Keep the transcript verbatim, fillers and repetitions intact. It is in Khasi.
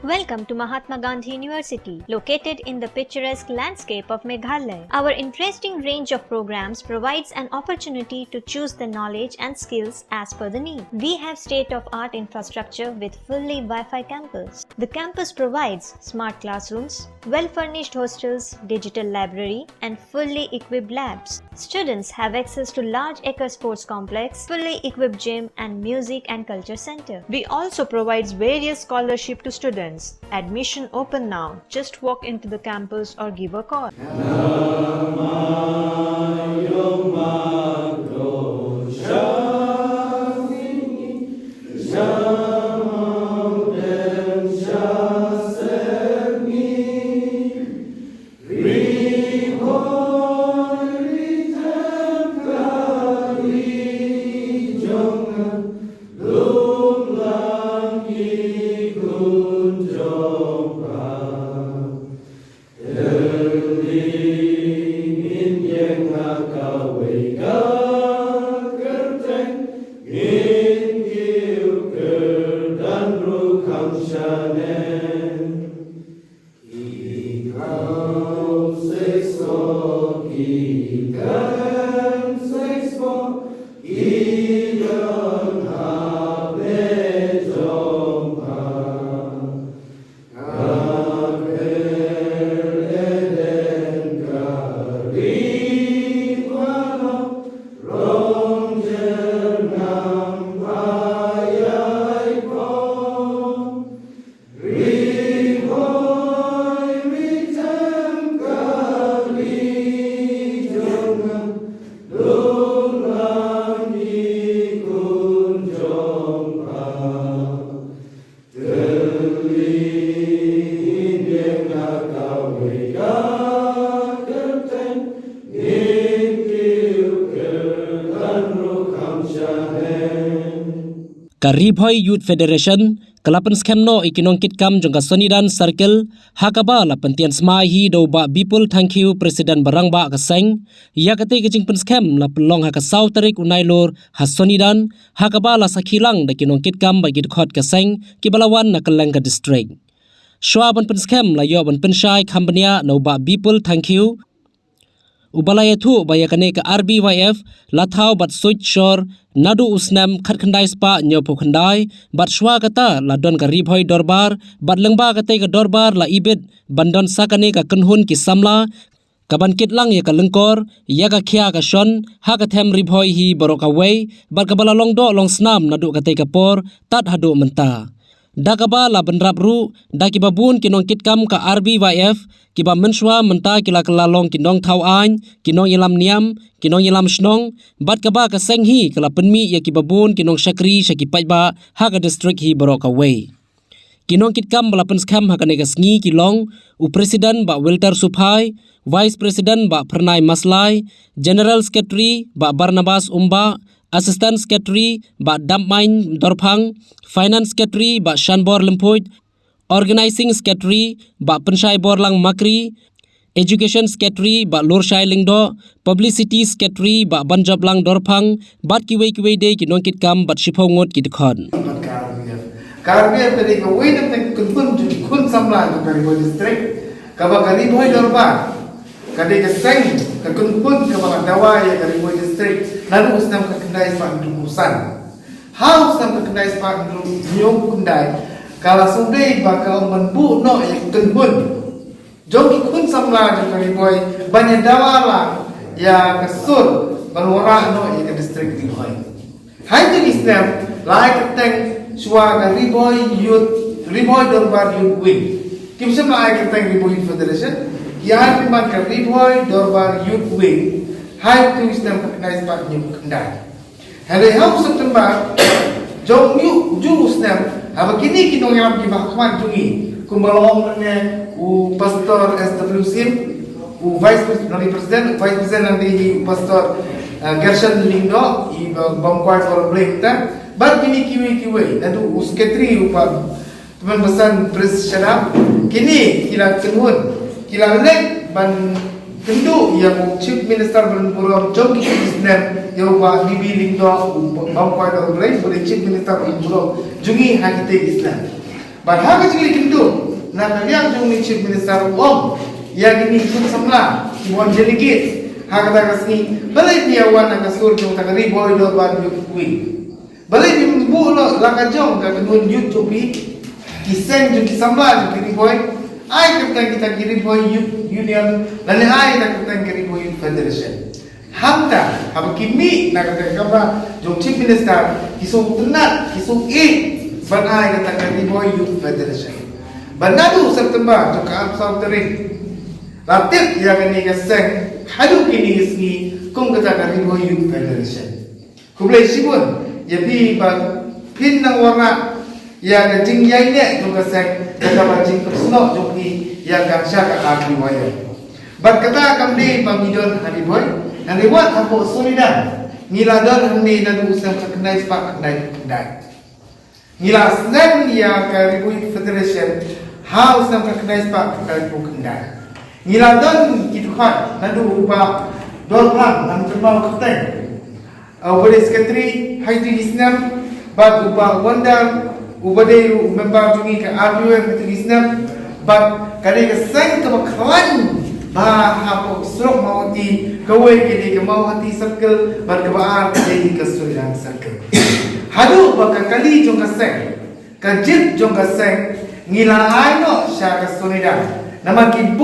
Welcome to Mahatma Gandhi University, located in the picturesque landscape of Meghalaya. Our interesting range of programs provides an opportunity to choose the knowledge and skills as per the need. We have state-of-art infrastructure with fully Wi-Fi campus. The campus provides smart classrooms, well-furnished hostels, digital library, and fully equipped labs. Students have access to large acre sports complex, fully equipped gym, and music and culture center. We also provides various scholarship to students. Admission open now. Just walk into the campus or give a call. Ka Ri Bhoi Youth Federation ka la pynskhem noh ïa ki nongkitkam jong ka Sonidan Circle, ha kaba la pyntian smai hi da u Bah Bipul Thangkhiew, President ba rangbah ka seng. Ïa katei ka jingpynskhem la pynlong ha ka saw tarik u Nailur ha Sonidan, ha kaba la sakhi lang da ki nongkitkam bad ki dkhot ka seng kiba la wan na kylleng ka district. Shuwa ban pynskhem la ïoh ban pynshai kham bniah na u Bah Bipul Thangkhiew, uba la ïathuh ba ïa kane ka R B Y F la thaw bad suit shor naduh u snem khatkhyndai spah hynñiewphew khyndai, bad shuwa kata la don ka Ri Bhoi Dorbar, bad lyngba katei ka dorbar la ibit ban don sa kane ka kynhun ki samla, kaban kit lang ïa ka lyngkor, ïa ka khia ka shon ha ka them Ri Bhoi hi baroh kawei, bad kaba la long doh long snam naduh katei ka por tad haduh mynta. Da kaba la bynrap ruh da kiba bun ki nongkitkam ka R B Y F, kiba mynshuwa mynta ki la kylla long ki nongthaw aiñ, ki nongïalam niam, ki nongïalam shnong, bad kaba ka seng hi ka la pynmih ïa kiba bun ki nongshakri sha ki paidbah ha ka district hi baroh kawei. Ki nongkitkam ba la pynskhem ha kane ka sngi ki long u President Bah Wilter Suphai, Vice President Bah Phyrnai Maslai, General Secretary Bah Barnabas Umbah, Assistant Secretary Bah Damaiñ Dorphang, Finance Secretary Bah Shanbor Lymphuid, Organizing Secretary Bah Pynshai Borlang Makri, Education Secretary Bah Lurshai Lyngdoh, Publicity Secretary Bah Banjoplang Dorphang, bad kiwei kiwei de ki nongkitkam bad shiphew ngut ki dkhot. Ka R B F, ka R B F ka dei kawei na ki kynhun jong ki khun samla jong ka Ri Bhoi District, kaba ka Ri Bhoi Dorbar ka dei ka seng, ka kynhun kaba la dawa ïa ka Ri Bhoi District naduh u snem khatkhyndai spah hynriewphew san. Ha u snem khatkhyndai spah hynriewphew khyndai ka la sngewdei ba ka ong ban buh noh ïa ka kynhun jong ki khun samla jong ka Ri Bhoi ban ïa dawa lang ïa ka sur ban wanrah noh ïa ka district Ri Bhoi. Hai te ki snem la ai kyrteng shuwa ka Ri Bhoi Youth, Ri Bhoi Dorbar Youth Wing. Kim shym la ai kyrteng Ri Bhoi Youth Federation, ki ai pynban ka Ri Bhoi Dorbar Youth Wing. Hai te ki snem khatkhyndai spah hynñiewphew khyndai. Hynrei ha u September jong u, jong u snem, haba kine ki nongïalam kiba ha khmat jong ngi, kumba la ong mynne u Pastor S W Syiem, u Vice Pres-, nang dei President, u Vice President nang dei hi u Pastor, eh, Gershon Lyngdoh, i ba, bym kwai foreign blame te. Bad kine kiwei kiwei, naduh u Secretary u Bah Tymmen Basan Prince Shadap, kine ki la kynhun, ki la leit ban kynduh ïa u Chief Minister ba donburom jong kine ki snem, ïa u Bah D B Lyngdoh, u bym kwai foreign blame, u dei Chief Minister ba donburom jong ngi ha kite ki snem. Bad ha ka jingleit kynduh Na ka liang jong u Chief Minister u ong ïa kine ki samla kiba wan delegate ha kata ka sngi, balei phi ïa wan ha ka sur jong kata ka Ri Bhoi Dorbar Youth Wing? Balei phim buh noh la ka jong ka kynhun youth jong phi, ki seng jong ki samla jong ki Ri Bhoi, ai kyrteng kita ki Ri Bhoi Youth Union lane ai kyrteng ki Ri Bhoi Youth Federation? Hangta haba ki mih na kata ka kamra jong Chief Minister, ki sngewtynnat, ki sngewieit ban ai kata ka Ri Bhoi Youth Federation. Bad naduh September jong ka arphew saw tarik, la tip ïa kane ka seng haduh kine ki sngi kum kata ka Ri Bhoi Youth Federation. Khublei shibun ïa phi ba phin nang wanrah ïa ka jingïaineh jong ka seng da kaba jingpynsnoh jong phi ïa ka sha ka R B Y M. Bad kata kam dei ba ngi don ha Ri Bhoi, hynrei wat hapoh Sonidang ngi la don hangne naduh u snem khatkhyndai spah khyndaiphew khyndai. Ngi la snem ïa ka Ri Bhoi Youth Federation ha u snem khatkhyndai spah khyndaiphew khyndai. Ngi la don ki dkhot naduh u Bah Dorphlang, ngan kynmaw kyrteng, uba dei secretary ha kito ki snem, bad u Bah Wonder, uba dei u member jong ngi ka R B Y M ha kito ki snem, bad ka dei ka seng kaba khlaiñ bha hapoh surok Mawhati, kawei ka dei ka Mawhati Circle bad kaba ar ka dei ka Sonidang Circle. Haduh ba ka kali jong ka seng, ka jied jong ka seng, ngi la ai noh sha ka Sonidang. Namar ki